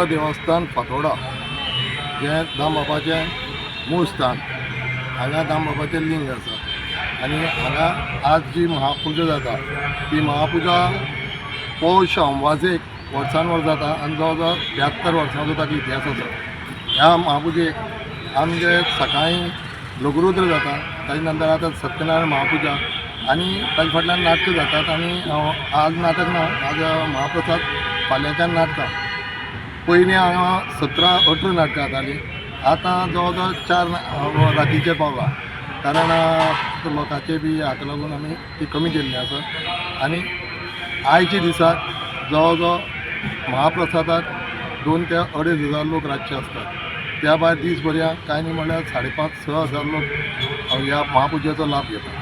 दामोदर देवस्थान फातोडा हें दामबाबाचें मूळ स्थान. हांगा दामबाबाचें लिंग आसा आनी हांगा आज जी महापुजा जाता ती महापुजा पौष अमावासेक वर्सान वर्स जाता आनी जवळ जवळ 72 वर्सांचो ताका इतिहास आसा. ह्या महापुजेक आमचे सकाळीं लघुरुद्र जाता, ताजे नंतर आतां सत्यनारायण महापुजा आनी ताजे फाटल्यान नाटकां जातात. आनी आज नाटक ना, आज महाप्रसाद, फाल्यांच्यान नाटकां. पयलीं हांगा 17-18 नाटकां जातालीं, आतां जवळ जवळ 4 रातीचेर पावलां, कारण लोकांचे बी हाका लागून आमी ती कमी केल्ली आसा. आनी आयच्या दिसाक जवळ जवळ महाप्रसादाक 2 ते 2.5 हजार लोक रातचे आसतात. त्या भायर दीस भरया कांय न्ही म्हणल्यार 5.5-6 हजार लोक ह्या महापुजेचो लाभ घेतात.